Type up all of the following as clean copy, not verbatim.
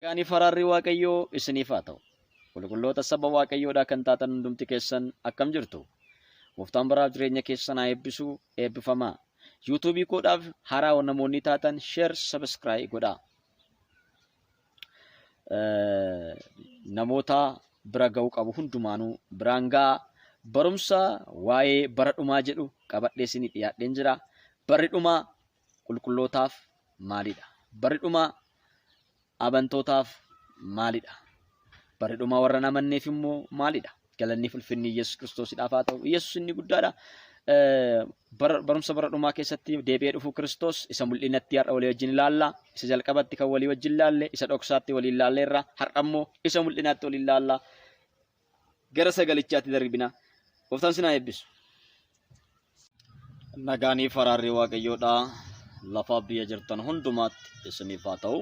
Nagaanii faraarri Waaqayyoo isiniif haa ta'u. Qulqulloota saba Waaqayyoodhaa kan taatan hundumti keessan akkam jirtu? Gooftaan baraaf jireenya keessan haa eebbisu, eebbifamaa. Yuutuubii koodhaaf haaraa namoonni taatan share, subscribe godhaa. Namoota bira ga'uu qabu hundumaanuu biraan ga'a. Barumsa waa'ee bara dhumaa jedhu qabadhee isinii dhiyaadheen jira. Barri dhumaa qulqullootaaf maalidha? Barri dhumaa amantootaaf maalidha? Barri dhumaa warra hin amanneef immoo maalidha? Galanni fi ulfinni Yesuus Kiristoosidhaaf haa ta'u. Yesuus inni guddaadha. Barumsa bara dhumaa keessatti deebi'ee dhufuu Kiristoos isa mul'inatti har'a walii wajjin ilaalla. Isa jalqabatti kan walii wajjin ilaalle, isa dhoksaatti waliin ilaalleerra. Har'a immoo isa mul'inaatti waliin ilaalla. Gara sagalichaatti darbina. Gooftaan sin haa eebbisu. Nagaanii fi araarri Waaqayyoodha lafaaf biyya jirtan hundumaatti isiniif haa ta'u.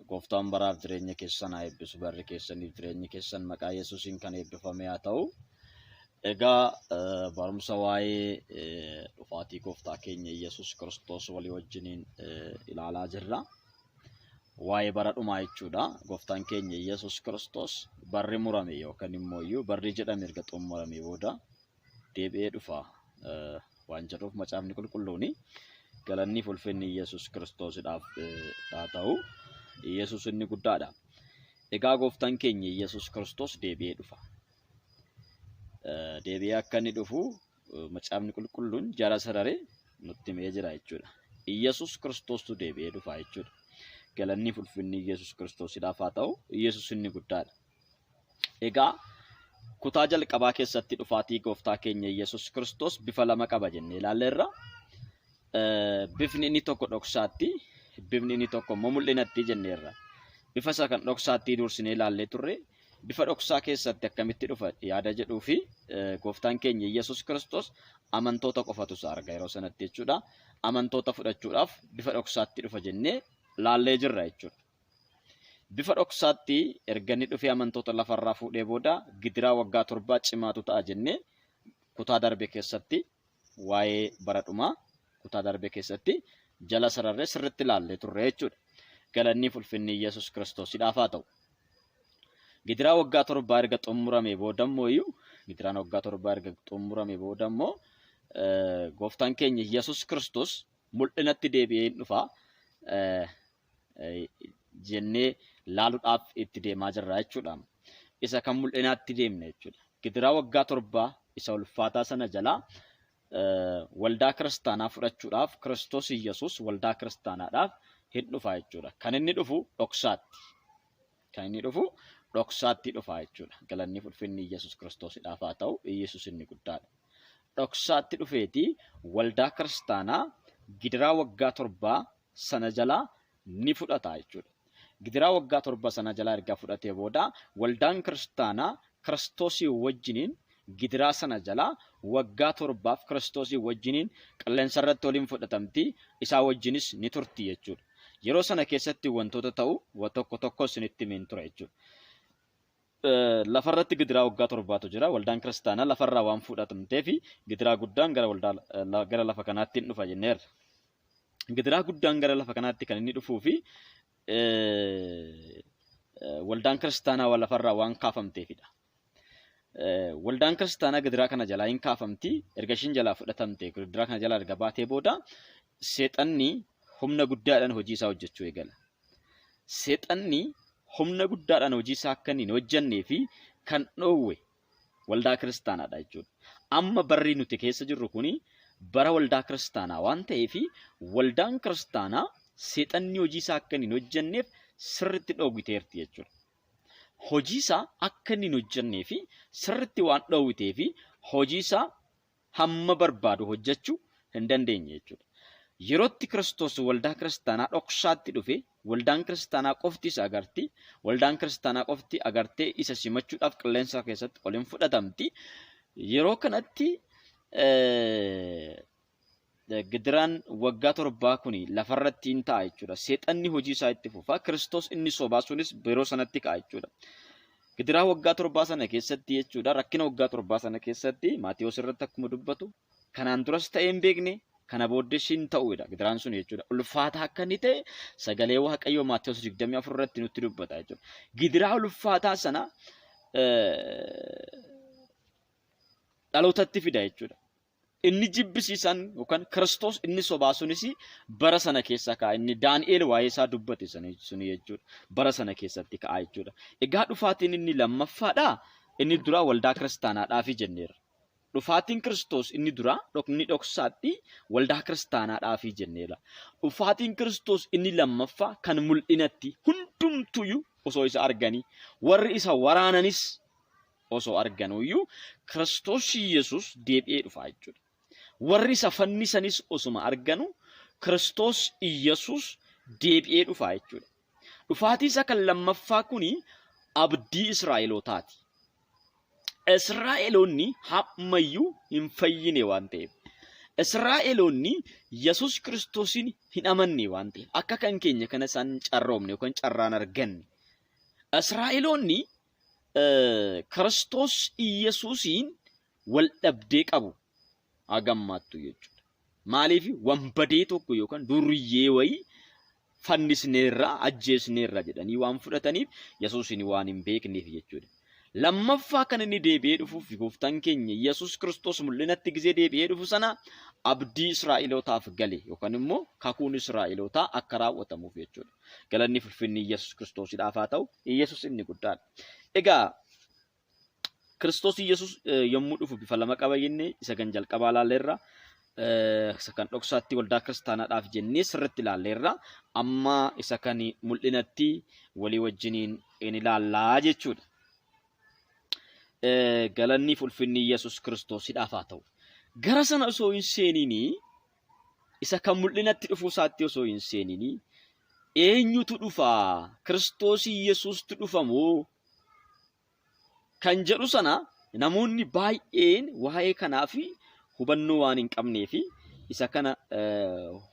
Gooftaan baraaf jireenya keessan haa eebbisu. Barri keessaniif jireenyi keessan maqaa Yesuusiin kan eebbifame haa ta'u. Egaa barumsa waa'ee dhufaatii gooftaa keenya Yesuus Kiristoos walii wajjiniin ilaalaa jirra. Waa'ee bara dhumaa jechuudha. Gooftaan keenya Yesuus Kiristoos barri murame yookaan immoo iyyuu barri jedhame erga xumuramee booda deebi'ee dhufa waan jedhuuf macaafni qulqulluuni galanni fi ulfinni Yesuus Kiristoosidhaaf haa ta'u. Yesuus inni guddaadha. Egaa gooftaan keenya Yesuus Kiristoos deebi'ee dhufa. Deebi'ee akka inni dhufu macaafni qulqulluun jara sararee nutti himee jira jechuudha. Yesuus Kiristoostu deebi'ee dhufa jechuudha. Galanni fi ulfinni Yesuus Kiristoosidhaaf haa ta'u. Yesuus inni guddaadha. Egaa kutaa jalqabaa keessatti dhufaatii gooftaa keenya Yesuus Kiristoos bifa lama qaba jennee ilaalleerra. Bifni inni tokko dhoksaatti, bifni inni tokko immoo mul'inatti jenneerra. Bifa isa kan dhoksaatti dursinee ilaallee turre. Bifa dhoksaa keessatti akkamitti dhufa yaada jedhuu fi gooftaan keenya Yesuus Kiristoos amantoota qofatu isa arga yeroo sanatti jechuudha. Amantoota fudhachuudhaaf bifa dhoksaatti dhufa jennee laallee jirra jechuudha. Bifa dhoksaatti erga inni dhufee amantoota lafarraa fuudhee booda gidiraa waggaa torbaa cimaatu ta'a jennee kutaa darbe keessatti waa'ee bara dhumaa kutaa darbe keessatti jala sararree sirriitti ilaallee turre jechuudha. Galanni fi ulfinni Yesuus Kiristoosidhaaf haa ta'u. Gidiraa waggaa torbaa erga xumuramee booda immoo iyyuu gidiraan waggaa torbaa erga xumuramee booda immoo gooftaan keenya Yesuus Kiristoos mul'inatti deebi'ee hin dhufa. Jennee laaluudhaaf itti deemaa jirra jechuudha. Isa kan mul'inaatti deemna jechuudha. Gidiraa waggaa torbaa isa ulfaataa sana jalaa waldaa kiristaanaa fudhachuudhaaf Kiristoos Iyyasuus waldaa kiristaanaadhaaf hin dhufa jechuudha. Kan inni dhufu dhoksaatti. Kan inni dhufu dhoksaatti dhufa jechuudha. Galanni ulfinni Iyyasuus Kiristoosidhaaf haa ta'u. Iyyasuus inni guddaadha. Dhoksaatti dhufeeti waldaa kiristaanaa gidiraa waggaa torbaa sana jalaa ni fudhata jechuudha. Gidiraa waggaa torba sana jalaa erga fudhatee booda waldaan kiristaanaa Kiristoosii wajjiniin gidiraa sana jalaa waggaa torbaaf Kiristoosii wajjiniin qilleensa irratti waliin fudhatamti, isaa wajjinis ni turti jechuudha. Yeroo sana keessatti wantoota ta'u tokko tokko isinitti himeen ture jechuudha. Lafarratti gidiraa waggaa torbaatu jira. Waldaan kiristaanaa lafarraa waan fudhatamteef gidiraa guddaan gara waldaa gara lafa kanaatti hin dhufa jenneerra. Gidiraa guddaan gara lafa kanaatti kan inni dhufuu fi waldaan kiristaanaa waan lafarraa waan kaafamteefidha. Waldaan kiristaanaa gidiraa kana jalaa hin kaafamti. Erga ishiin jalaa fudhatamte gidiraa kana jalaa erga baatee booda seexanni humna guddaadhaan hojii isaa hojjechuu eegala. Seexanni humna guddaadhaan hojii isaa akka inni hin hojjennee fi kan dhoowwe waldaa kiristaanaadha jechuudha. Amma barri nuti keessa jirru kuni bara waldaa kiristaanaa waan ta'eef waldaan kiristaanaa seexanni hojii isaa akka inni hin hojjenneef sirriitti dhoowwiteerti jechuudha. Hojii isaa akka inni hin hojjennee fi sirriitti waan dhoowwitee fi hojii isaa hamma barbaadu hojjechuu hin dandeenye jechuudha. Yerootti Kiristoos waldaa kiristaanaa dhoksaatti dhufe, waldaan kiristaanaa qofti isa agarti, waldaan kiristaanaa qofti agartee isa simachuudhaaf qilleensa keessatti ol hin fudhatamti. Yeroo kanatti gidiraan waggaa torbaa kun lafarratti hin ta'a jechuudha. Seexanni hojii isaa itti fufa. Kiristoos inni sobaa sunis yeroo sanatti ka'a jechuudha. Gidiraa waggaa torbaa sana keessatti jechuudha, rakkina waggaa torbaa sana keessatti Maatewos irratti akkuma dubbatu, kanaan duras ta'ee hin beekne, Kana booddee hin ta'uudha gidiraan sun jechuudha. Ulfaataa akka inni ta'e sagalee Waaqayyoo Maatewos 24 irratti nutti dubbata jechuudha. Gidiraa ulfaataa sana dhalootatti fida jechuudha. Inni jibbisiisan yookaan Kiristoos inni sobaa sunis bara sana keessa ka'a. Inni Daani'eel waa'ee isaa dubbate suni jechuudha. Bara sana keessatti ka'a jechuudha. Egaa dhufaatiin inni lammaffaadha. Inni duraa waldaa kiristaanaadhaafi jenneerra. Dhufaatiin Kiristoos inni duraa dhokni dhoksaatti waldaa kiristaanaadhaafi jenneerra. Dhufaatiin Kiristoos inni lammaffaa kan mul'inatti hundumtuyyuu osoo isa arganii warri isa waraananis osoo arganuyyuu Kiristoos Yesuus deebi'ee dhufa jechuudha. Warri isa fannisanis osuma arganu Kiristoos Yesuus deebi'ee dhufa jechuudha. Dhufaatii isa kan lammaffaa kuni abdii Israa'elootaati. Israa'eloonni hammayyuu hin fayyine waan ta'eef. Israa'eloonni Yesuus Kiristoosiin hin amanne waan ta'eef akka kan keenya kana isaan hin carroomne yookaan carraan arganne. Israa'eloonni Kiristoos Iyyasuusiin wal dhabdee qabu hagammaattu jechuudha. Maaliif wanbadee tokko yookaan durriyyee wayii fannisneerra ajjeesneerra jedhanii waan fudhataniif Yesuusin waan hin beekneef jechuudha. Lammaffaa kan inni deebi'ee dhufuuf gooftaan keenya Yesuus Kiristoos mul'inatti gizee deebi'ee dhufu sana abdii Israa'elootaaf gale yookaan immoo kakuun Israa'elootaa akka raawwatamuuf jechuudha. Galanni fulfinni Yesuus Kiristoosidhaaf haa ta'u. Yesuus inni guddaadha. Egaa Kiristoos Yesuus yommuu dhufu bifa lama qaba jennee isa kan jalqabaa ilaalleerra. Isa kan dhoksaatti waldaa kiristaanaadhaaf jennee sirriitti ilaalleerra. Amma isa kan mul'inatti walii wajjiniin in ilaallaa jechuudha. Galanni fi ulfinni Yesuus Kiristoosidhaaf haa ta'u. Gara sana osoo hin seeninii isa kan mul'inatti dhufuu isaatti osoo hin seeninii eenyutu dhufaa? Kiristoos Yesuustu dhufa moo? Kan jedhu sana namoonni baay'een waa'ee kanaa fi hubannoo waan hin qabnee fi isa kana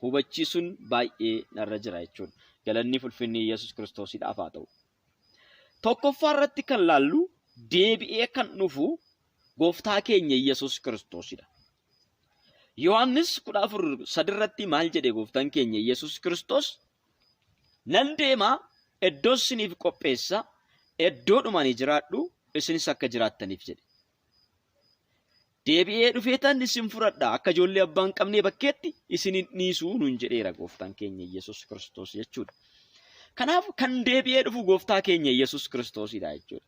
hubachiisuun baay'ee narra jira jechuudha. Galanni fi ulfinni Yesuus Kiristoosiidhaaf haa ta'u. Tokkoffaa irratti kan laallu deebi'ee kan dhufu gooftaa keenya Yesuus Kiristoosidha. Yohaannis 14:3 irratti maal jedhe gooftaan keenya Yesuus Kiristoos? Nan deema iddoo isiniif qopheessa iddoodhuma ani jiraadhu isinis akka jiraattaniif jedhe. Deebi'ee dhufeetan isin fudhadha akka ijoollee abbaa hin qabnee bakkeetti isin hin dhiisuu nuun jedheera gooftaan keenya Yesuus Kiristoos jechuudha. Kanaaf kan deebi'ee dhufu gooftaa keenya Yesuus Kiristoosidha jechuudha.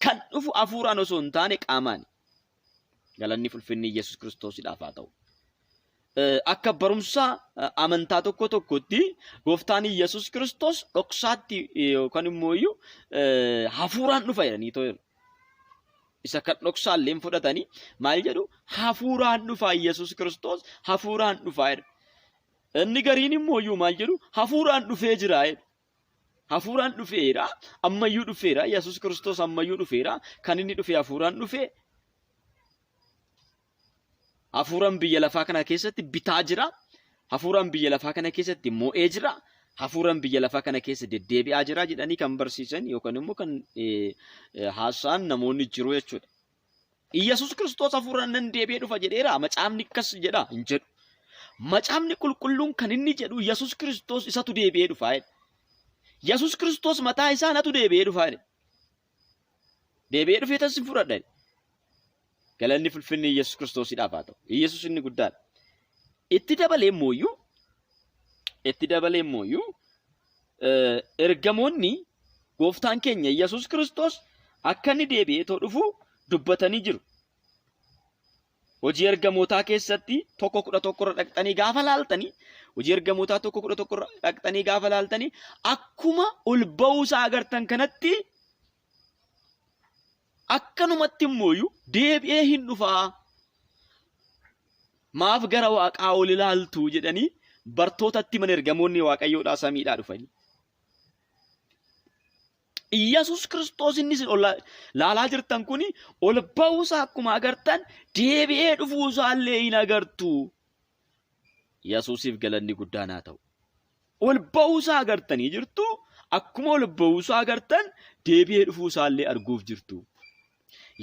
Kan dhufu hafuuraan osoo hin taane qaamaan. Galanni fulfinni Yesuus Kiristoosidhaaf haa ta'u. Akka barumsa amantaa tokko tokkotti gooftaan Yesuus Kiristoos dhoksaatti yookaan immoo iyyuu hafuuraan dhufa jedhanii too jiru. Isa kan dhoksaallee hin fudhatanii maal jedhu hafuuraan dhufa Yesuus Kiristoos hafuuraan dhufa jedhu. Inni gariin immoo iyyuu maal jedhu hafuuraan dhufee jira jedhu. Hafuuraan dhufeera, ammayyuu dhufeera, Yesuus Kiristoos ammayyuu dhufeera, kan inni dhufe hafuuraan dhufe. Hafuuraan biyya lafaa kana keessatti bitaa jira. Hafuuraan biyya lafaa kana keessatti mo'ee jira. Hafuuraan biyya lafaa kana keessa deddeebi'aa jira jedhanii kan barsiisan yookaan immoo kan haasa'an namoonni jiru jechuudha. Iyyasuus Kiristoos hafuuraan nan deebi'ee dhufa jedheera. Macaafni akkas jedha hin jedhu. Macaafni qulqulluun kan inni jedhu Yesuus Kiristoos isatu deebi'ee dhufa jedha. Yesuus Kiristoos mataa isaa natu deebi'ee dhufa jedhe. Deebi'ee dhufee tas sin fudhadha jedhe. Galanni fulfinni Yesuus Kiristoosidhaaf haa ta'u. Yesuus inni guddaadha. Itti dabalee immooyyuu itti dabalee immooyyuu ergamoonni gooftaan keenya Yesuus Kiristoos akka inni deebi'ee too dhufu dubbatanii jiru. Hojii ergamootaa keessatti 1:11 irra dhaqxanii gaafa laaltanii hojii ergamootaa 1:11 irra dhaqxanii gaafa laaltanii akkuma ol ba'uu isaa agartan kanatti akkanumatti immooyyuu deebi'ee hin dhufaa. Maaf gara waaqaa ol ilaaltu jedhanii bartootatti himan ergamoonni waaqayyoodhaa samiidhaa dhufanii. Iyyasuus Kiristoos inni isin ol laalaa jirtan kun ol ba'uusaa akkuma agartan deebi'ee dhufuusaa illee hin agartu. Yesuusiif galanni guddaan haa ta'u. Ol ba'uusaa agartanii jirtu akkuma ol ba'uusaa agartan deebi'ee dhufuusaa illee arguuf jirtu.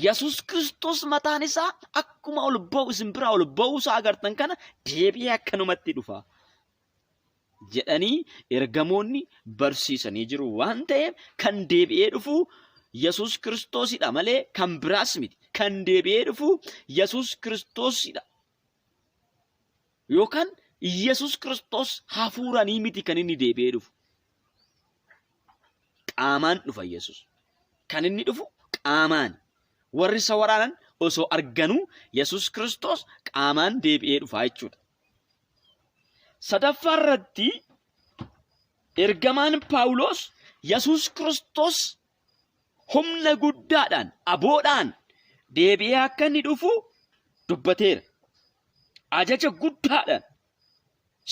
Yesuus Kiristoos mataan isaa akkuma ol ba'u isin biraa ol ba'uu isaa agartan kana deebi'ee akkanumatti dhufa jedhanii ergamoonni barsiisanii jiru waan ta'eef kan deebi'ee dhufu Yesuus Kiristoosidha malee kan biraas miti. Kan deebi'ee dhufu Yesuus Kiristoosidha. Yookaan Yesuus Kiristoos hafuuranii miti kan inni deebi'ee dhufu. Qaamaan dhufa Yesuus. Kan inni dhufu qaamaan. Warri isa waraanan osoo arganuu Yesuus Kiristoos qaamaan deebi'ee dhufa jechuudha. Sadaffaa irratti ergamaan Paawuloos Yesuus Kiristoos humna guddaadhaan aboodhaan deebi'ee akka inni dhufu dubbateera. Ajaja guddaadhaan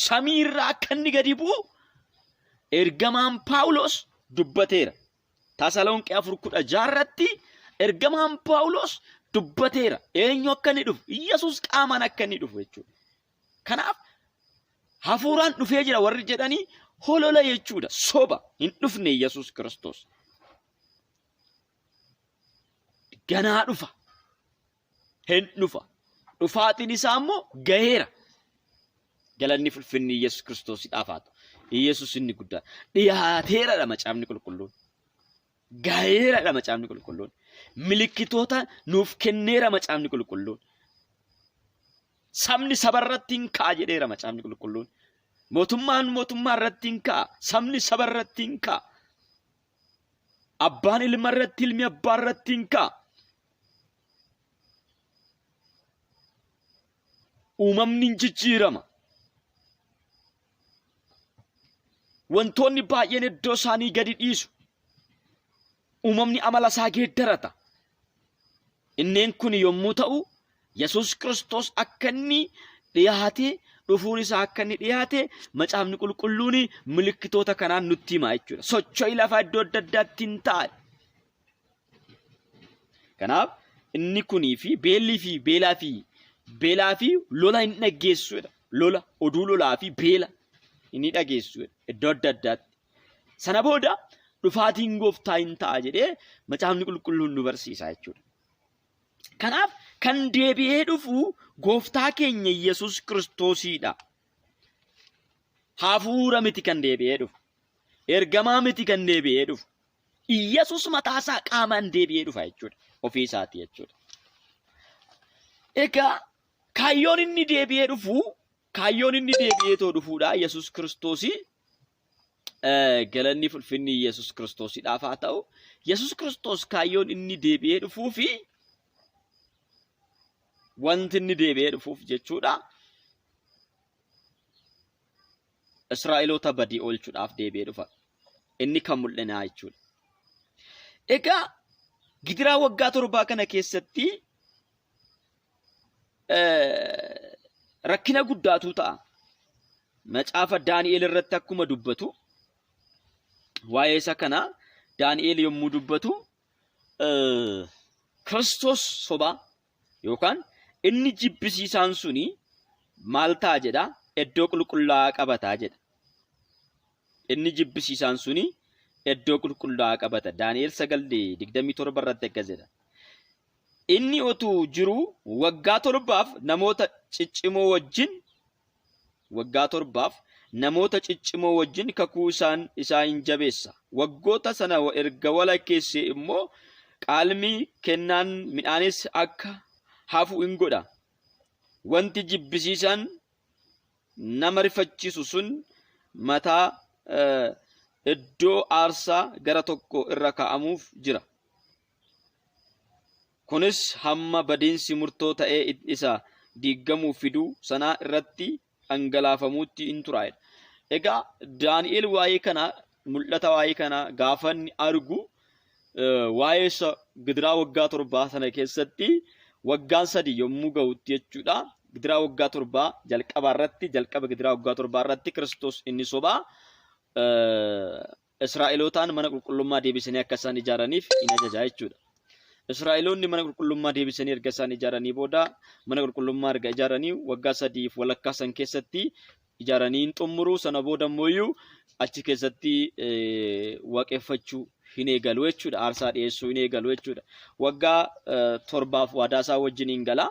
samii irraa akka inni gadi bu'u ergamaan Paawulos dubbateera. Tasalonqee 4:16 irratti ergamaan Paawulos dubbateera. Eenyu akka inni dhufu? Yesuus qaamaan akka inni dhufu jechuudha. Kanaaf hafuuraan dhufee jira warri jedhanii holola jechuudha. Soba hin dhufne Yesuus Kiristoos. Ganaa dhufa. Hin dhufa. Dhufaatiin isaa immoo gaheera. Galanni fulfinni Yesuus Kiristoosiidhaaf haa ta'u. Yesuus inni guddaa. Dhiyaateeradha macaafni qulqulluun. Gaheeradha macaafni qulqulluun. Milikkitoota nuuf kenneera macaafni qulqulluun. Sabni saba irratti hin ka'a jedheera macaafni qulqulluun. Mootummaan mootummaa irratti hin ka'a. Sabni saba irratti hin ka'a. Abbaan ilma irratti ilmi abbaa irratti hin ka'a. Uumamni hin jijjiirama. Wantoonni baay'een iddoo isaanii gadi dhiisu. Uumamni amala isaa geeddarata. Inneen kun yommuu ta'u, Yesuus Kiristoos akka inni dhiyaate dhufuun isaa akka inni dhiyaate macaafni qulqulluun milikkitoota kanaan nutti hima jechuudha. Socho'i lafaa iddoo adda addaatti hin ta'a. Kanaaf inni kunii fi beellii fi beelaa fi beelaa fi lola hin dhaggeessu jedha. Lola, oduu lolaa fi beela inni dhageessu jedha iddoo adda addaatti. Sana booda dhufaatiin gooftaa hin ta'a jedhee macaafni qulqulluun nu barsiisa jechuudha. Kanaaf kan deebi'ee dhufu gooftaa keenya Yesuus Kiristoosiidha. Hafuura miti kan deebi'ee dhufu. Ergamaa miti kan deebi'ee dhufu. Iyyasuus mataa isaa qaamaan deebi'ee dhufa jechuudha. Ofii isaatii jechuudha. Egaa kaayyoon inni deebi'ee dhufu kaayyoon inni deebi'ee too dhufuudha Yesuus Kiristoosii galanni fulfinni Yesuus Kiristoosiidhaaf haa ta'u. Yesuus Kiristoos kaayyoon inni deebi'ee dhufuu fi wanti inni deebi'ee dhufuuf jechuudha. Israa'eloota badii oolchuudhaaf deebi'ee dhufa. Inni kan mul'inaa jechuudha. Egaa gidiraa waggaa torbaa kana keessatti rakkina guddaatu ta'a. Macaafa Daani'el irratti akkuma dubbatu waa'ee isa kana Daani'el yommuu dubbatu Kiristoos sobaa yookaan inni jibbisiisaan suni maal ta'a jedha iddoo qulqullaa'aa qabataa jedha. Inni jibbisiisaan suni iddoo qulqullaa'aa qabata. Daani'el 9:27 irratti akkas jedha. Inni otuu jiruu waggaa torbaaf namoota ciccimoo wajjin waggaa torbaaf namoota ciccimoo wajjin kakuu isaan isaa in jabeessa. Waggoota sana erga walakkeessee immoo qaalmi kennaan midhaanis akka hafu in godha. Wanti jibbisiisaan nama rifachiisu sun mataa iddoo aarsaa gara tokko irra kaa'amuuf jira. Kunis hamma badiinsi murtoo ta'ee isa diiggamuu fidu sanaa irratti dhangalaafamuutti in tura jedha. Egaa Daani'el waa'ee kana mul'ata waa'ee kana gaafa inni argu waa'ee isa gidiraa waggaa torbaa sana keessatti waggaan sadi yommuu ga'utti jechuudha. Gidiraa waggaa torbaa jalqaba irratti jalqaba gidiraa waggaa torbaa irratti Kiristoos inni sobaa Israa'elootaan mana qulqullummaa deebisanii akka isaan ijaaraniif in ajaja jechuudha. Israa'eloonni mana qulqullummaa deebisanii erga isaan ijaaranii booda mana qulqullummaa erga ijaaranii waggaa sadiif walakkaa san keessatti ijaaranii hin xumuru sana booda immoo achi keessatti waaqeffachuu hin eegalu jechuudha. Aarsaa dhiyeessuu hin eegalu jechuudha. Waggaa torbaaf waadaa isaa wajjin hin gala.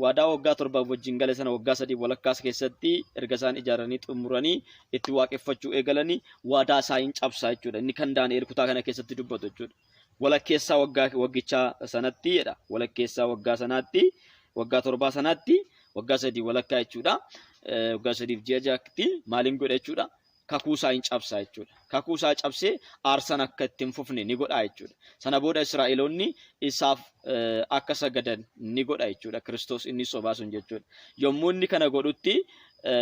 Waadaa waggaa torbaaf wajjin gale sana waggaa sadii walakkaas keessatti erga isaan ijaaranii xumuranii itti waaqeffachuu eegalanii waadaa isaa hin cabsa jechuudha. Inni kan Daani'el kutaa kana keessatti dubbatu jechuudha. Walakkeessaa waggaa waggichaa sanatti jedha. Walakkeessaa waggaa sanaatti waggaa torbaa sanaatti waggaa sadii walakkaa jechuudha. Waggaa sadiif ji'a ja'atti maaliin godha jechuudha. Kakuu isaa hin cabsa jechuudha. Kakuu isaa cabsee aarsaan akka itti hin fufne ni godha jechuudha. Sana booda Israa'eloonni isaaf akka sagadan ni godha jechuudha. Kiristoos inni sobaa sun jechuudha. Yommuu inni kana godhutti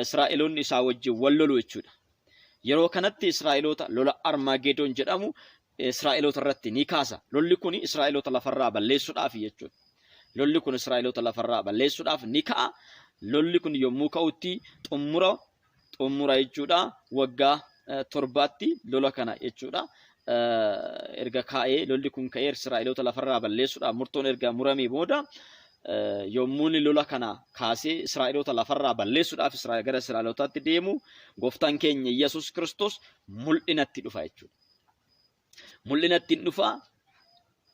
Israa'eloonni isaa wajjin wal lolu jechuudha. Yeroo kanatti Israa'eloota lola Armaagedoon jedhamu Israa'eloota irratti ni kaasa. Lolli kun Israa'eloota lafarraa balleessuudhaaf jechuudha. Lolli kun Israa'eloota lafarraa balleessuudhaaf ni ka'a. Lolli kun yommuu ka'utti xumura xumura jechuudha waggaa torbaatti lola kana jechuudha. Erga kaa'ee lolli kun ka'ee Israa'eloota lafarraa balleessuudhaaf murtoon erga muramee booda yommuu inni lola kana kaasee Israa'eloota lafarraa balleessuudhaaf gara Israa'elootaatti deemu gooftaan keenya Yesuus Kiristoos mul'inatti dhufa jechuudha. Mul'inatti hin dhufa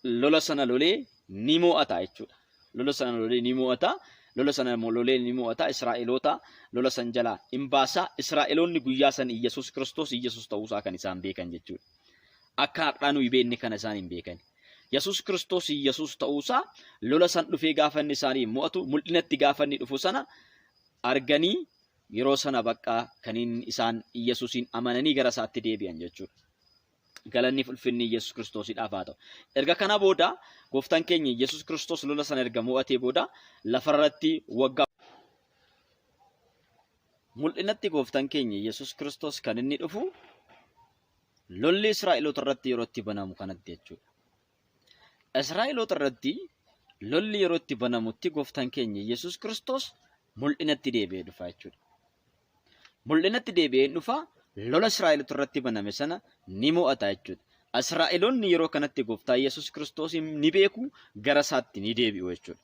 lola sana lolee ni mo'ata jechuudha. Lola sana lolee ni mo'ata. Lola sana lolee ni mo'ata. Israa'eloota lola san jalaa hin baasa. Israa'eloonni guyyaa san Iyyasuus Kiristoos Iyyasuus ta'uusaa kan isaan beekan jechuudha. Akka har'aa nuyi beekne kana isaan hin beekan. Yesuus Kiristoos Iyyasuus ta'uusaa lola san dhufee gaafa inni isaanii mo'atu mul'inatti gaafa inni dhufu sana arganii yeroo sana bakka kan inni isaan Iyyasuusiin amananii gara isaatti deebi'an jechuudha. Galanni fi ulfinni Yesuus Kiristoosiidhaaf haa ta'u. Erga kana booda gooftaan keenya Yesuus Kiristoos lola sana erga mo'atee booda lafarratti waggaa mul'inatti gooftaan keenya Yesuus Kiristoos kan inni dhufu lolli Israa'eloota irratti yeroo itti banamu kanatti jechuudha. Israa'eloota irratti lolli yeroo itti banamutti gooftaan keenya Yesuus Kiristoos mul'inatti deebi'ee dhufa jechuudha. Mul'inatti deebi'ee dhufa lola Israa'eloota irratti baname sana ni mo'ata jechuudha. Israa'eloonni yeroo kanatti gooftaa Yesuus Kiristoosiin ni beeku gara isaatti ni deebi'u jechuudha.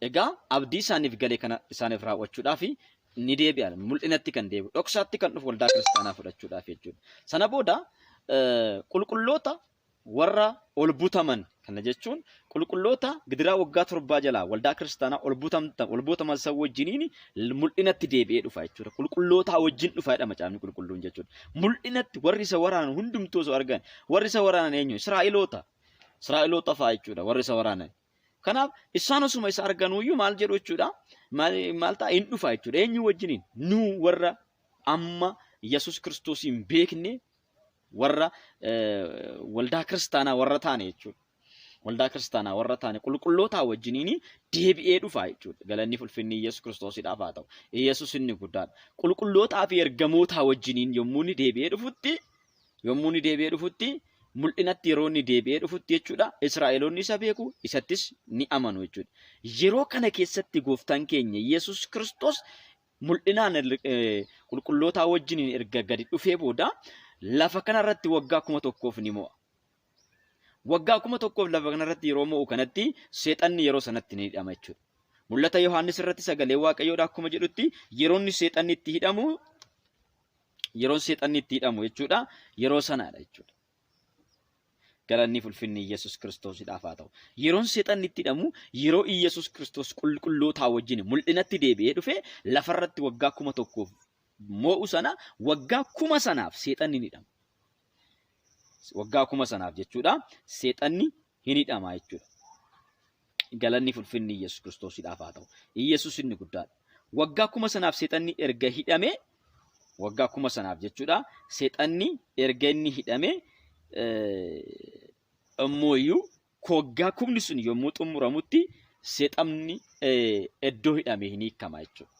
Egaa abdii isaaniif gale kana isaaniif raawwachuudhaaf ni deebi'an. Mul'inatti kan deebi'u. Dhoksaatti kan dhufu waldaa kiristaanaa fudhachuudhaaf jechuudha. Sana booda qulqulloota warra ol butaman kana jechuun qulqulloota gidiraa waggaa torbaa jalaa waldaa kiristaanaa ol butamtan ol butaman san wajjiniin mul'inatti deebi'ee dhufa jechuudha. Qulqullootaa wajjin dhufa jedha macaafni qulqulluun jechuudha. Mul'inatti warri isa waraanan hundumtuu osoo argan warri isa waraanan eenyu? Israa'eloota. Israa'eloota fa'a jechuudha warri isa waraanan. Kanaaf isaan osuma isa arganuuyyuu maal jedhu jechuudha? Maal maal ta'a hin dhufa jechuudha. Eenyu wajjiniin? Nu warra amma Yesuus Kiristoos hin beekne warra waldaa kiristaanaa warra taane jechuudha. Waldaa kiristaanaa warra taane qulqullootaa wajjiniin deebi'ee dhufa jechuudha. Galanni ulfinni Yesuus Kiristoosiidhaaf haa ta'u. Yesuus inni guddaadha. Qulqullootaa fi ergamootaa wajjiniin yommuu inni deebi'ee dhufutti yommuu inni deebi'ee dhufutti mul'inatti yeroo inni deebi'ee dhufutti jechuudha Israa'eloonni isa beeku isattis ni amanu jechuudha. Yeroo kana keessatti gooftaan keenya Yesuus Kiristoos mul'inaan qulqullootaa wajjiniin erga gadi dhufee booda lafa kanarratti waggaa 1000 ni mo'a. Waggaa 1000 lafa kanarratti yeroo mo'u kanatti seexanni yeroo sanatti ni hidhama jechuudha. Mul'ata Yohaannis irratti sagalee Waaqayyoodha akkuma jedhutti yeroo inni seexanni itti hidhamu yeroon seexanni itti hidhamu jechuudha yeroo sanaadha jechuudha. Galanni fi ulfinni Iyyasuus Kiristoosidhaaf haa ta'u. Yeroon seexanni itti hidhamu yeroo Iyyasuus Kiristoos qulqullootaa wajjin mul'inatti deebi'ee dhufe lafarratti waggaa 1000 moo'u sana waggaa kuma sanaaf seexanni ni hidhama. Waggaa kuma sanaaf jechuudha seexanni hin hidhama jechuudha. Galanni fi ulfinni Iyyasuus Kiristoosidhaaf haa ta'u. Iyyasuus inni guddaadha. Waggaa kuma sanaaf seexanni erga hidhame waggaa kuma sanaaf jechuudha. Seexanni erga inni hidhame immoo iyyuu waggaa kumni sun yommuu xumuramutti seexanni iddoo hidhame hin hiikama jechuudha.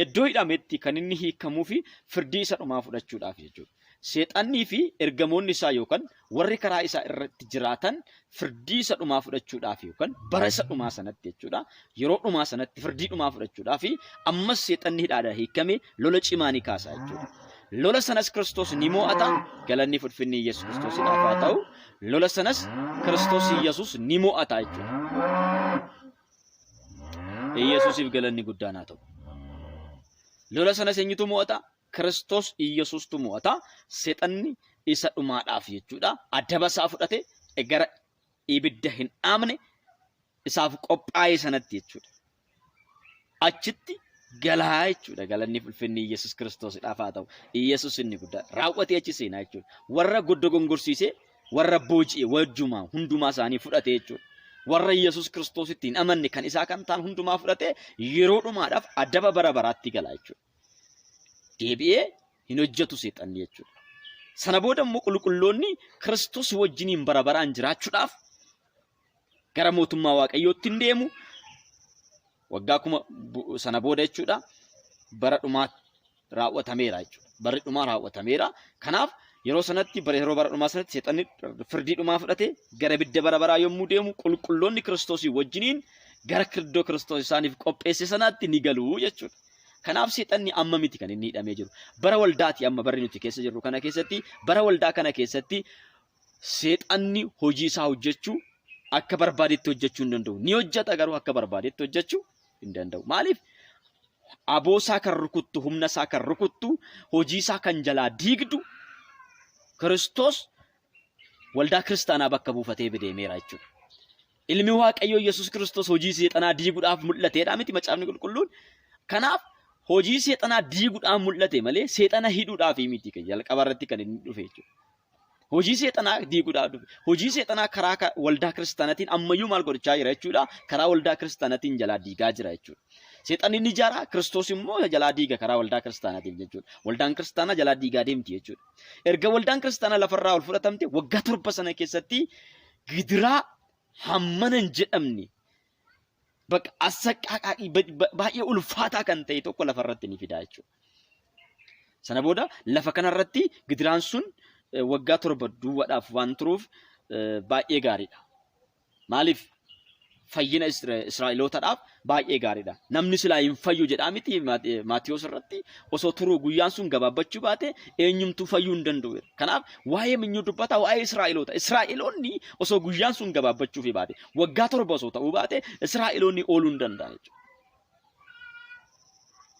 Iddoo hidhametti kan inni hiikamuu fi firdii isa dhumaa fudhachuudhaaf jechuudha. Seexannii fi ergamoonni isaa yookaan warri karaa isaa irratti jiraatan firdii isa dhumaa fudhachuudhaaf yookaan bara isa dhumaa sanatti jechuudha. Yeroo dhumaa sanatti firdii dhumaa fudhachuudhaaf ammas seexanni hidhaadhaa hiikame lola cimaa ni kaasa jechuudha. Lola sanas Kiristoos ni mo'ata. Galanni fi ulfinni Yesuus Kiristoosiidhaaf haa ta'u. Lola sanas Kiristoos Yesuus ni mo'ata jechuudha. Yesuusiif galanni guddaan haa ta'u. Lola sanas eenyutu mo'ata? Kiristoos Iyyasuustu mo'ata. Seexanni isa dhumaadhaaf jechuudha. Adaba isaa fudhate gara ibidda hin dhaamne isaaf qophaa'e sanatti jechuudha. Achitti galaa jechuudha. Galanni ulfinni Yesuus Kiristoosiidhaaf haa ta'u. Yesuus inni guddaa raawwatee achi seenaa jechuudha. Warra dogongorsiisee warra booji'e wajjumaa hundumaa isaanii fudhate jechuudha. Warra Yesuus Kiristoositti hin amanne kan isaa kan ta'an hundumaa fudhate yeroo dhumaadhaaf adaba bara baraatti gala jechuudha. Deebi'ee hin hojjetu seexanni jechuudha. Sana booda immoo qulqulloonni Kiristoos wajjiniin bara baraan jiraachuudhaaf gara mootummaa Waaqayyootti hin deemu. Waggaa kuma sana booda jechuudha bara dhumaa raawwatameera jechuudha. Barri dhumaa raawwatameera. Kanaaf yeroo sanatti bara yeroo bara dhumaa sanatti seexanni firdii dhumaa fudhate gara ibidda bara baraa yommuu deemu qulqulloonni Kiristoosii wajjiniin gara iddoo Kiristoos isaaniif qopheesse sanaatti ni galu jechuudha. Kanaaf seexanni amma miti kan inni hidhamee jiru. Bara waldaati amma barri nuti keessa jirru kana keessatti bara waldaa kana keessatti seexanni hojii isaa hojjechuu akka barbaadetti hojjechuu hin danda'u. Ni hojjeta garuu akka barbaadetti hojjechuu hin danda'u. Maaliif? Aboo isaa kan rukuttu, humna isaa kan rukuttu, hojii isaa kan jalaa diigdu Kiristoos waldaa kiristaanaa bakka buufatee deemeera jechuudha. Ilmi Waaqayyoo Yesuus Kiristoos hojii seexanaa diiguudhaaf mul'ateedha miti macaafni qulqulluun. Kanaaf hojii seexanaa diiguudhaaf mul'ate malee seexana hidhuudhaaf miti jalqaba irratti kan inni dhufe jechuudha. Hojii seexanaa diiguudhaaf dhufe. Hojii seexanaa karaa waldaa kiristaanaatiin ammayyuu maal godhachaa jira jechuudha. Karaa waldaa kiristaanaatiin jalaa diigaa jira jechuudha. Seexanni ni ijaara, Kiristoos immoo jalaa diiga karaa waldaa kiristaanaatiin jechuudha. Waldaan kiristaanaa jalaa diigaa deemti jechuudha. Erga waldaan kiristaanaa lafarraa ol fudhatamte waggaa 7 sana keessatti gidiraa hammana hin jedhamne bakka assaqqaaqaaqii baay'ee ulfaataa kan ta'e tokko lafarratti ni fidaa jechuudha. Sana booda lafa kanarratti gidiraan sun waggaa 7 duwwaadhaaf waan turuuf baay'ee gaariidha. Maaliif? Fayyina Israa'elootadhaaf baay'ee gaariidha. Namni silaa hin fayyu jedhaa miti Maatiyos irratti osoo turuu guyyaan sun gabaabbachuu baate eenyumtuu fayyuu hin danda'u. Kanaaf waa'ee minyuu dubbata waa'ee Israa'eloota. Israa'eloonni osoo guyyaan sun gabaabbachuufii baate waggaa 7 osoo ta'uu baate Israa'eloonni ooluu hin danda'an jechuudha.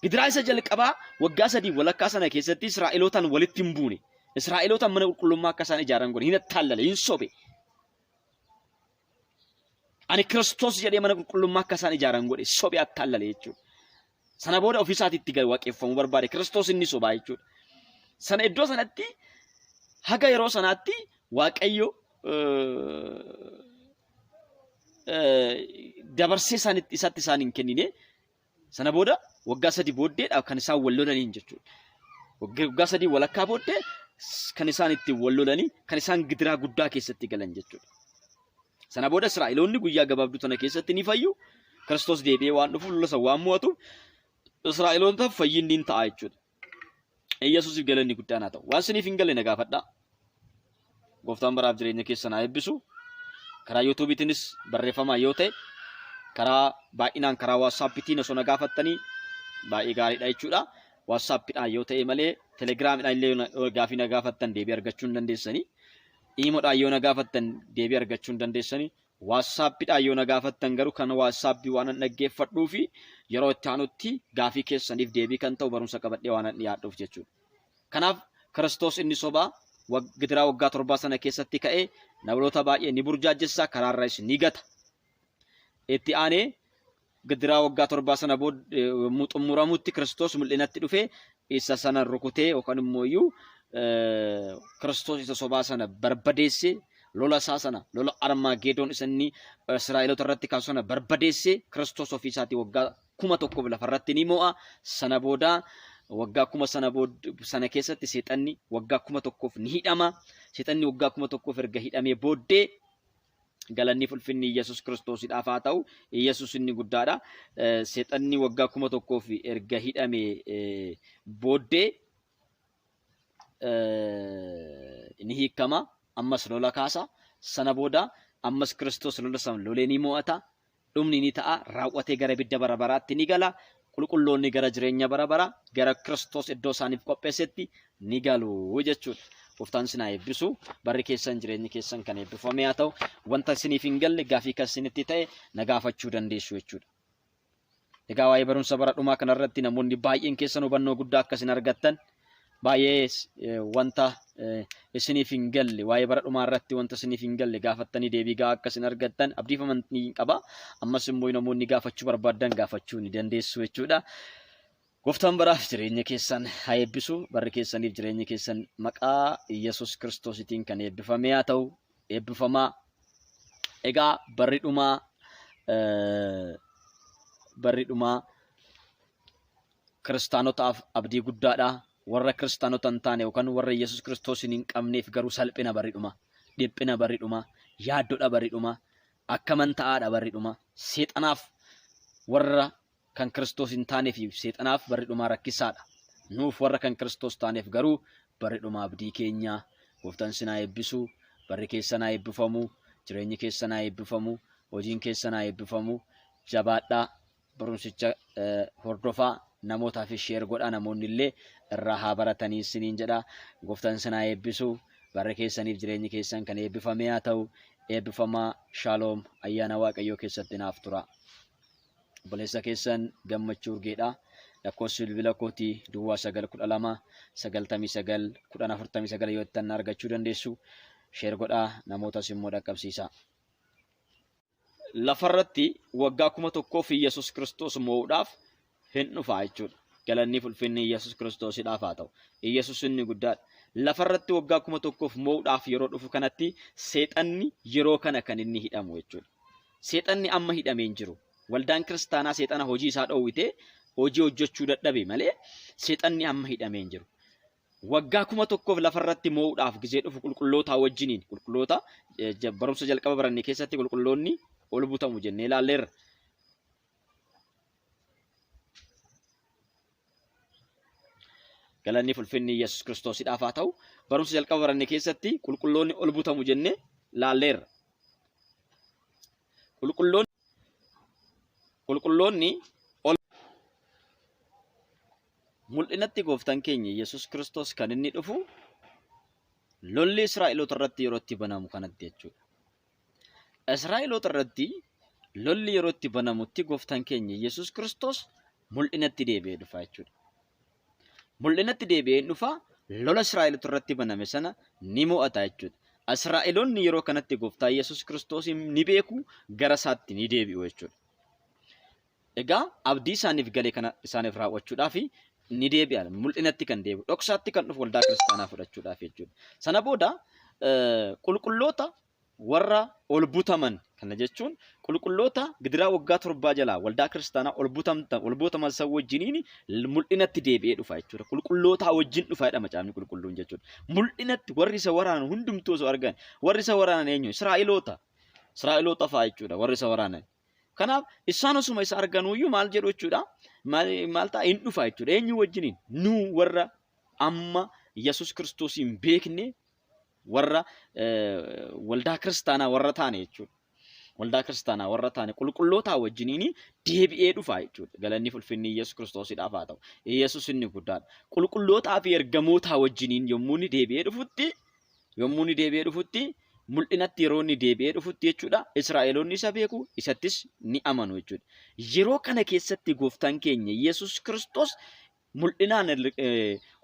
Gidiraa isa jalqabaa waggaa 3 walakkaa sana keessatti Israa'elootaan walitti hin buune. Israa'elootaan mana qulqullummaa akka isaan ijaaran godhe hin attaallale hin sobe. Ani Kiristoos jedhee mana qulqullummaa akka isaan ijaaran godhe sobe attaallale jechuudha. Sana booda ofii isaatiitti gad waaqeffamuu barbaade. Kiristoos inni sobaa jechuudha. Sana iddoo sanatti haga yeroo sanaatti Waaqayyo dabarsee isaanitti isatti isaan hin kennine. Sana booda waggaa 3 booddeedha kan isaan wal lolaniin jechuudha. Waggaa 3 walakkaa booddee kan isaan ittiin wal lolanii kan isaan gidiraa guddaa keessatti galan jechuudha. Sana booda Israa'eloonni guyyaa gabaabduu tana keessatti ni fayyu. Kiristoos deebi'ee waan dhufuuf lola sana waan mo'atuuf Israa'elootaaf fayyinni hin ta'a jechuudha. Yesuusiif galanni guddaan haa ta'u. Waan isiniif hin galle na gaafadhaa. Gooftaan baraaf jireenya keessan haa eebbisu. Karaa yuutuubiitiinis barreeffamaan yoo ta'e karaa baay'inaan karaa waatsaappiitiin osoo na gaafattanii baay'ee gaariidha jechuudha. Waatsaappiidhaan yoo ta'e malee telegiraamidhaan illee yoo gaafii na gaafattan deebii argachuu hin dandeessanii. Iimoodhaan yoo na gaafattan deebii argachuu hin dandeessanii. Waatsaappiidhaan yoo na gaafattan garuu kan waatsaappii waanan dhaggeeffadhuu fi yeroo itti aanutti gaafii keessaniif deebii kan ta'u barumsa qabadhee waanan dhiyaadhuuf jechuudha. Kanaaf Kiristoos inni sobaa gidiraa waggaa torbaa sana keessatti ka'ee namoota baay'ee ni burjaajessa karaarras ni gata. Itti aanee gidiraa waggaa torbaa sana booda yommuu xumuramutti Kiristoos mul'inatti dhufee isa sana rukutee yookaan immoo iyyuu Kiristoos isa sobaa sana barbadeessee lola isaa sana lola Armaageedoon isa inni Israa'eloota irratti kaasu sana barbadeessee Kiristoos ofii isaatii waggaa 1000 lafa irratti ni mo'a. Sana booda waggaa kuma sana booda sana keessatti seexanni waggaa 1000 ni hidhama. Seexanni waggaa 1000 erga hidhamee booddee galanni fi ulfinni Yesuus Kiristoosidhaaf haa ta'u. Yesuus inni guddaadha. Seexanni waggaa 1000 erga hidhame booddee ni hiikama. Ammas lola kaasa. Sana booda ammas Kiristoos lola sana lolee ni mo'ata. Dhumni ni ta'a. Raawwatee gara ibidda bara baraatti ni gala. Qulqulloonni gara jireenya bara bara gara Kiristoos iddoo isaaniif qopheessetti ni galu jechuudha. Gooftaan isin haa eebbisu. Barri keessan jireenyi keessan kan eebbifame haa ta'u. Wanta isiniif hin galle gaafii kan isinitti ta'e na gaafachuu dandeessu jechuudha. Egaa waa'ee barumsa bara dhumaa kanarratti namoonni baay'een keessan hubannoo guddaa akka isin argattan Baay'ee wanta isiniif hin galle waa'ee bara dhumaa irratti wanta isiniif hin galle gaafattanii deebii gahaa akka isin argattan abdiif amantii qaba. Ammas immoo namoonni gaafachuu barbaadan gaafachuu ni dandeessu jechuudha. Gooftaan baraaf jireenya keessan haa eebbisu. Barri keessaniif jireenyi keessan maqaa Yesuus Kiristoositiin kan eebbifame haa ta'u. Eebbifamaa. Egaa barri dhumaa barri dhumaa kiristaanotaaf abdii guddaadha. Warra kiristaanota hin taane yookaan warra Yesuus Kiristoosiin hin qabneef garuu salphina barri dhumaa, dhiphina barri dhumaa, yaaddoodha barri dhumaa, akkaman ta'aadha barri dhumaa. Seexanaaf warra kan Kiristoos hin taaneef seexanaaf barri dhumaa rakkisaadha. Nuuf warra kan Kiristoos taaneef garuu barri dhumaa abdii keenya. Gooftaan sin haa eebbisu, barri keessan haa eebbifamu, jireenyi keessan haa eebbifamu, hojiin keessan haa eebbifamu. Jabaadhaa. Barumsicha hordofaa namootaafis share godhaa namoonni illee irraa haa baratanii isiniin jedha. Gooftaan isin haa eebbisu. Barri keessaniif jireenyi keessan kan eebbifame haa ta'u. Eebbifamaa shaaloom ayyaana Waaqayyoo keessatti naaf tura. Obboleessa keessan Gammachuu Urgeedha. Lakkoofsi bilbila kootii duwwaa 9 12 99 10 49 yoo jettan na argachuu dandeessu. Share godhaa namootas immoo dhaqqabsiisaa. Lafarratti waggaa 1000f Iyyasuus Kiristoos moo'uudhaaf hin dhufa jechuudha. Galanniif ulfinni Iyyasuus Kiristoosidhaaf haa ta'u. Iyyasuus inni guddaadha. Lafarratti waggaa 1000f moo'uudhaaf yeroo dhufu kanatti seexanni yeroo kana kan inni hidhamu jechuudha. Seexanni amma hidhamee hin jiru. Waldaan kiristaanaa seexana hojii isaa dhoowwitee hojii hojjechuu dadhabe malee seexanni amma hidhamee hin jiru. Waggaa 1000f lafa irratti moo'uudhaaf gizee dhufu qulqullootaa wajjiniin qulqulloota barumsa jalqaba baranne keessatti qulqulloonni ol butamu jennee ilaalleerra. Galanni fulfinni Yesuus Kiristoosidhaaf haa ta'u. Barumsa jalqaba baranne keessatti qulqulloonni ol butamu jennee ilaalleerra. Qulqulloonni ol Mul'inatti gooftaan keenya Yesuus Kiristoos kan inni dhufu lolli Israa'eloota irratti yeroo itti banamu kanatti jechuudha. Israa'eloota irratti lolli yeroo itti banamutti gooftaan keenya Yesuus Kiristoos mul'inatti deebi'ee dhufa jechuudha. Mul'inatti deebi'ee dhufa lola Israa'eloota irratti baname sana ni mo'ata jechuudha. Israa'eloonni yeroo kanatti gooftaa Yesuus Kiristoosiin ni beeku gara isaatti ni deebi'u jechuudha. Egaa abdii isaaniif gale kana isaaniif raawwachuudhaaf ni deebi'a. Mul'inatti kan deebi'u, dhoksaatti kan dhufu waldaa kiristaanaa fudhachuudhaaf jechuudha. Sana booda qulqulloota warra ol butaman kana jechuun qulqulloota gidiraa waggaa torbaa jalaa waldaa kiristaanaa ol butamtan ol butaman san wajjiniin mul'inatti deebi'ee dhufa jechuudha. Qulqullootaa wajjin dhufa jedha macaafni qulqulluun jechuudha. Mul'inatti warri isa waraanan hundumtuu osoo argan warri isa waraanan eenyu? Israa'eloota. Israa'eloota fa'a jechuudha warri isa waraanan. Kanaaf isaan osuma isa arganuuyyuu maal jedhu jechuudha? Maal ta'a? Hin dhufa jechuudha. Eenyu wajjiniin? Nu warra amma Yesuus Kiristoos hin beekne warra waldaa kiristaanaa warra taane jechuudha. Waldaa kiristaanaa warra taane qulqullootaa wajjiniin deebi'ee dhufa jechuudha. Galanni fulfinni Yesuus Kiristoosiidhaaf haa ta'u. Yesuus inni guddaadha. Qulqullootaa fi ergamootaa wajjiniin yommuu inni deebi'ee dhufutti Yommuu inni deebi'ee dhufutti, mul'inatti yeroo inni deebi'ee dhufutti jechuudha, Israa'eloonni isa beeku, isattis ni amanu jechuudha. Yeroo kana keessatti gooftaan keenya Yesuus Kiristoos mul'inaan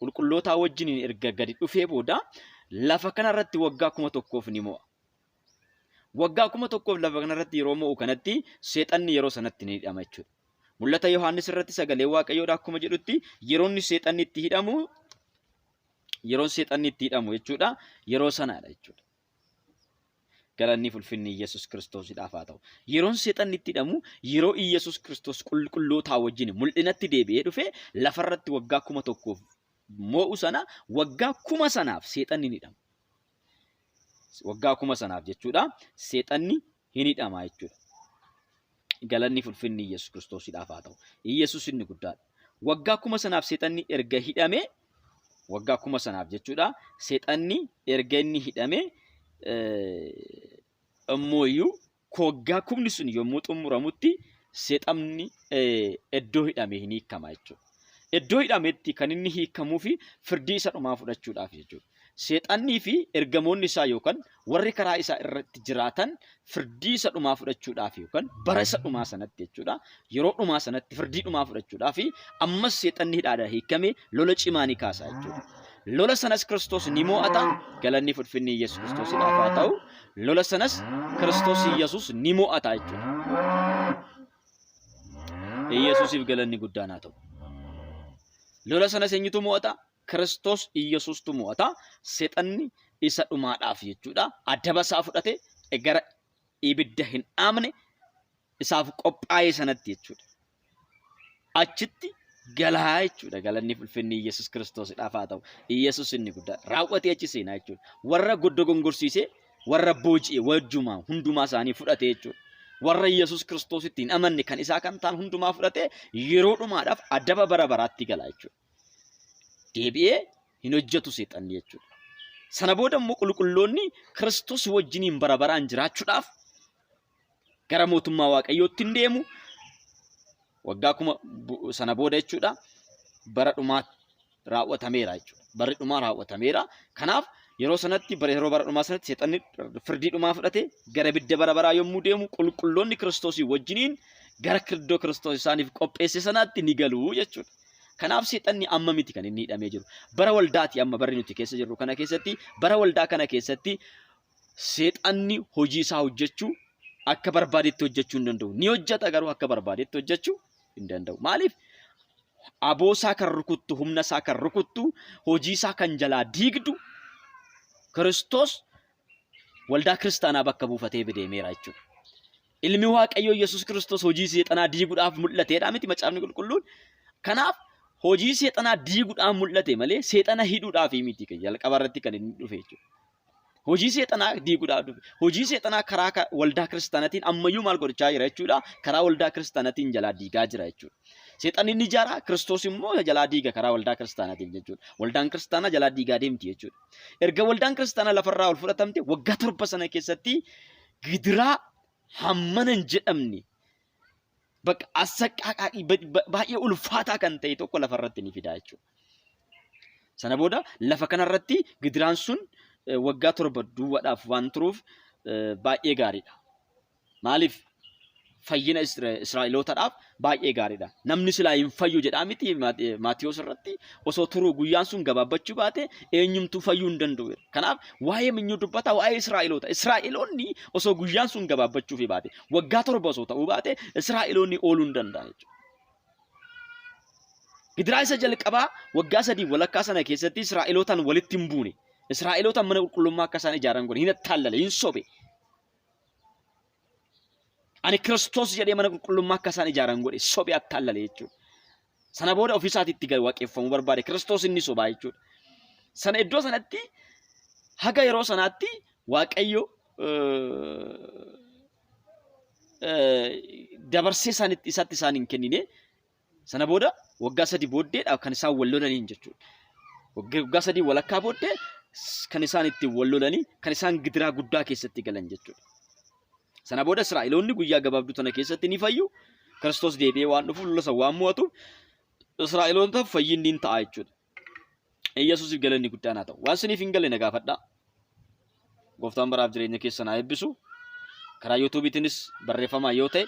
qulqullootaa wajjiniin erga gadi dhufee booda lafa kanarratti waggaa 1000f ni mo'a. Waggaa 1000f lafa kanarratti yeroo mo'u kanatti seexanni yeroo sanatti ni hidhama jechuudha. Mul'ata Yohaannis irratti sagalee Waaqayyoodha akkuma jedhutti yeroo inni seexanni itti hidhamu yeroon seexanni itti hidhamu jechuudha yeroo sanaadha jechuudha. Galanni ulfinni Yesuus Kiristoosidhaaf haa ta'u. Yeroon seexanni itti hidhamu yeroo Yesuus Kiristoos qulqullootaa wajjin mul'inatti deebi'ee dhufe lafarratti waggaa 1000f moo'u sana waggaa kuma sanaaf seexanni ni hidhama. Waggaa kuma sanaaf jechuudha seexanni hin hidhama jechuudha. Galanni ulfinni Yesuus Kiristoosidhaaf haa ta'u. Yesuus inni guddaadha. Waggaa kuma sanaaf seexanni erga hidhame waggaa kuma sanaaf jechuudha seexanni erga inni hidhame immoo iyyuu waggaa kumni sun yommuu xumuramutti seexanni iddoo hidhame hin hiikama jechuudha. Iddoo hidhametti kan inni hiikamuu fi firdii isa dhumaa fudhachuudhaaf jechuudha. Seexannii fi ergamoonni isaa yookaan warri karaa isaa irratti jiraatan firdii isa dhumaa fudhachuudhaaf yookaan bara isa dhumaa sanatti jechuudha. Yeroo dhumaa sanatti firdii dhumaa fudhachuudhaaf ammas seexanni hidhaadhaa hiikame lola cimaa ni kaasa jechuudha. Lola sanas Kiristoos ni mo'ata. Galanni fi ulfinni Yesuus Kiristoosiidhaaf haa ta'u. Lola sanas Kiristoos Yesuus ni mo'ata jechuudha. Yesuusiif galanni guddaan haa ta'u. Lola sanas eenyutu mo'ata? Kiristoos Yesuustu mo'ata. Seexanni isa dhumaadhaaf jechuudha. Adaba isaa fudhate gara ibidda hin dhaamne isaaf qophaa'e sanatti jechuudha. Achitti galaa jechuudha. Galanni fi ulfinni Yesuus Kiristoosiidhaaf haa ta'u. Yesuus inni guddaa raawwatee achi seenaa jechuudha. Warra dogongorsiisee warra booji'e wajjumaa hundumaa isaanii fudhate jechuudha. Warra Yesuus Kiristoositti hin amanne kan isaa kan ta'an hundumaa fudhate yeroo dhumaadhaaf adaba bara baraatti gala jechuudha. Deebi'ee hin hojjetu seexanni jechuudha. Sana booda immoo qulqulloonni Kiristoos wajjiniin bara baraan jiraachuudhaaf gara mootummaa Waaqayyootti hin deemu. Waggaa kuma sana booda jechuudha bara dhumaa raawwatameera jechuudha. Barri dhumaa raawwatameera. Kanaaf yeroo sanatti yeroo bara dhumaa sanatti seexanni firdii dhumaa fudhate gara ibidda bara baraa yommuu deemu qulqulloonni Kiristoosii wajjiniin gara iddoo Kiristoos isaaniif qopheesse sanaatti ni galu jechuudha. Kanaaf seexanni amma miti kan inni hidhamee jiru. Bara waldaati amma barri nuti keessa jirru kana keessatti bara waldaa kana keessatti seexanni hojii isaa hojjechuu akka barbaadetti hojjechuu hin danda'u. Ni hojjeta garuu akka barbaadetti hojjechuu hin danda'u. Maaliif? Aboo isaa kan rukuttu, humna isaa kan rukuttu, hojii isaa kan jalaa diigdu Kiristoos waldaa kiristaanaa bakka buufatee deemeera jechuudha. Ilmi Waaqayyoo Yesuus Kiristoos hojii seexanaa diiguudhaaf mul'ateedha miti macaafni qulqulluun. Kanaaf hojii seexanaa diiguudhaaf mul'ate malee seexana hidhuudhaaf miti jalqaba irratti kan inni dhufe jechuudha. Hojii seexanaa diiguudhaaf dhufe. Hojii seexanaa karaa waldaa kiristaanaatiin ammayyuu maal godhachaa jira jechuudha. Karaa waldaa kiristaanaatiin jalaa diigaa jira jechuudha. Seexanni ni ijaara, Kiristoos immoo jalaa diiga karaa waldaa kiristaanaatiin jechuudha. Waldaan kiristaanaa jalaa diigaa deemti jechuudha. Erga waldaan kiristaanaa lafarraa ol fudhatamte waggaa 7 sana keessatti gidiraa hammana hin jedhamne bakka assaqqaaqaaqii baay'ee ulfaataa kan ta'e tokko lafarratti ni fida jechuudha. Sana booda lafa kanarratti gidiraan sun waggaa 7 duwwaadhaaf waan turuuf baay'ee gaariidha. Maaliif? Fayyina Israa'elootadhaaf baay'ee gaariidha. Namni silaa hin fayyu jedhaa miti Maatiyos irratti osoo turuu guyyaan sun gabaabbachuu baate eenyumtuu fayyuu hin danda'u. Kanaaf waa'ee minyuu dubbata waa'ee Israa'eloota. Israa'eloonni osoo guyyaan sun gabaabbachuufi baate waggaa 7 osoo ta'uu baate Israa'eloonni ooluu hin danda'an jechuudha. Gidiraa isa jalqabaa waggaa 3 walakkaa sana keessatti Israa'elootaan walitti hin buune. Israa'elootaan mana qulqullummaa akka isaan ijaaran godhe hin attaallale hin sobe. Ani Kiristoos jedhee mana qulqullummaa akka isaan ijaaran godhe sobe attaallale jechuudha. Sana booda ofii isaatiitti gad waaqeffamuu barbaade. Kiristoos inni sobaa jechuudha. Sana iddoo sanatti haga yeroo sanaatti Waaqayyo dabarsee isaanitti isatti isaan hin kennine. Sana booda waggaa 3 booddeedha kan isaan wal lolaniin jechuudha. Waggaa 3 walakkaa booddee kan isaan ittiin wal lolanii kan isaan gidiraa guddaa keessatti galan jechuudha. Sana booda Israa'eloonni guyyaa gabaabduu tana keessatti ni fayyu. Kiristoos deebi'ee waan dhufuuf lola sana waan mo'atuuf Israa'elootaaf fayyinni hin ta'a jechuudha. Yesuusiif galanni guddaan haa ta'u. Waan isiniif hin galle na gaafadhaa. Gooftaan baraaf jireenya keessan haa eebbisu. Karaa yuutuubiitiinis barreeffamaan yoo ta'e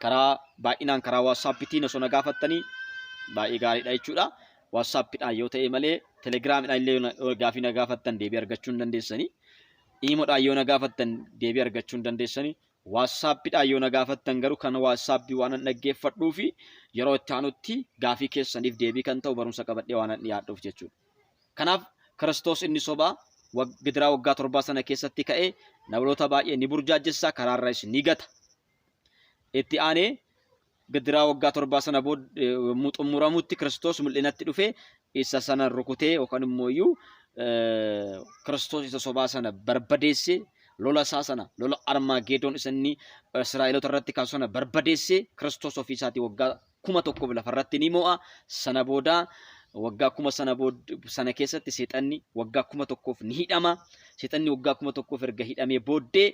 karaa baay'inaan karaa waatsaappiitiin osoo na gaafattanii baay'ee gaariidha jechuudha. Waatsaappiidhaan yoo ta'e malee telegiraamidhaan illee yoo gaafii na gaafattan deebii argachuu hin dandeessanii. Iimodhaan yoo na gaafattan deebii argachuu hin dandeessanii. Waatsaappiidhaan yoo na gaafattan garuu kan waatsaappii waanan dhaggeeffadhuu fi yeroo itti aanutti gaafii keessaniif deebii kan ta'u barumsa qabadhee waanan dhiyaadhuuf jechuudha. Kanaaf Kiristoos inni sobaa gidiraa waggaa torbaa sana keessatti ka'ee namoota baay'ee ni burjaajessa karaarras ni gata. Itti aanee gidiraa waggaa torbaa sana booda yommuu xumuramutti Kiristoos mul'inatti dhufee isa sana rukutee yookaan immoo iyyuu Kiristoos isa sobaa sana barbadeessee lola isaa sana lola Armaageedoon isa inni Israa'eloota irratti kaasu sana barbadeessee Kiristoos ofii isaatii waggaa 1000 lafa irratti ni mo'a. Sana booda waggaa kuma sana booda sana keessatti seexanni waggaa 1000 ni hidhama. Seexanni waggaa 1000 erga hidhamee booddee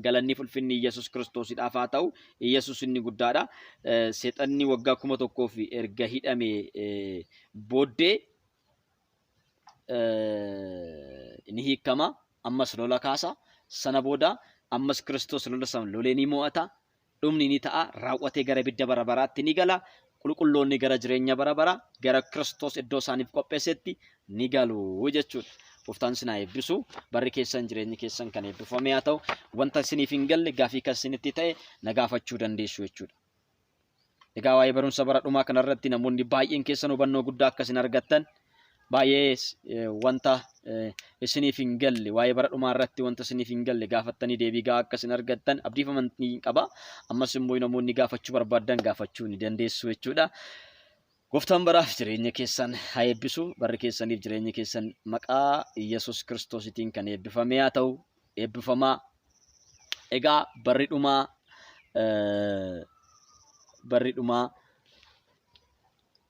galanni fi ulfinni Yesuus Kiristoosidhaaf haa ta'u. Yesuus inni guddaadha. Seexanni waggaa 1000 erga hidhame booddee ni hiikama. Ammas lola kaasa. Sana booda ammas Kiristoos lola sana lolee ni mo'ata. Dhumni ni ta'a. Raawwatee gara ibidda bara baraatti ni gala. Qulqulloonni gara jireenya bara baraa gara Kiristoos iddoo isaaniif qopheessetti ni galu jechuudha. Gooftaan isin haa eebbisu. Barri keessan jireenyi keessan kan eebbifame haa ta'u. Wanta isiniif hin galle gaafii kan isinitti ta'e na gaafachuu dandeessu jechuudha. Egaa waa'ee barumsa bara dhumaa kanarratti namoonni baay'een keessan hubannoo guddaa akka isin argattan baay'ee wanta isiniif hin galle waa'ee bara dhumaa irratti wanta isiniif hin galle gaafattanii deebii gahaa akka isin argattan abdiif amantii qaba. Ammas immoo namoonni gaafachuu barbaaddan gaafachuu ni dandeessu jechuudha. Gooftaan baraaf jireenya keessan haa eebbisu. Barri keessaniif jireenyi keessan maqaa Yesuus Kiristoositiin kan eebbifame haa ta'u. Eebbifamaa. Egaa barri dhumaa barri dhumaa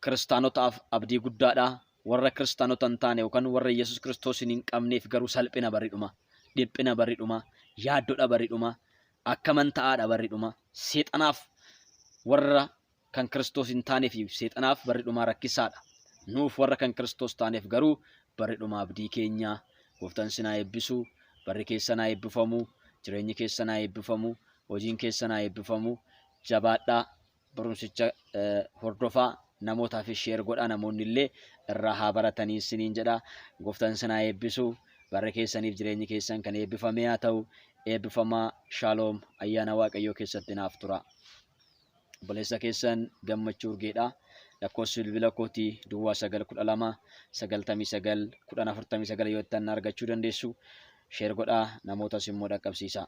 kiristaanotaaf abdii guddaadha. Warra kiristaanota hin taane yookaan warra Yesuus Kiristoosiin hin qabneef garuu salphina barri dhumaa, dhiphina barri dhumaa, yaaddodha barri dhumaa, akkaman ta'aadha barri dhumaa. Seexanaaf warra kan Kiristoos hin taaneef seexanaaf barri dhumaa rakkisaadha. Nuuf warra kan Kiristoos taaneef garuu barri dhumaa abdii keenya. Gooftaan isin haa eebbisu. Barri keessan haa eebbifamu. Jireenyi keessan haa eebbifamu. Hojiin keessan haa eebbifamu. Jabaadhaa. Barumsicha hordofaa. Namootaaf share godhaa. Namoonni illee irraa haa baratanii isiniin jedha. Gooftaan isin haa eebbisu. Barri keessaniif jireenyi keessan kan eebbifame haa ta'u. Eebbifamaa. Shaaloom. Ayyaana Waaqayyoo keessatti naaf tura. Obboleessa keessan Gammachuu Urgeedha. Lakkoofsi bilbila kootii duwwaa 9 12 99 10 49 yoo jettan na argachuu dandeessu. Share godhaa namootas immoo dhaqqabsiisaa.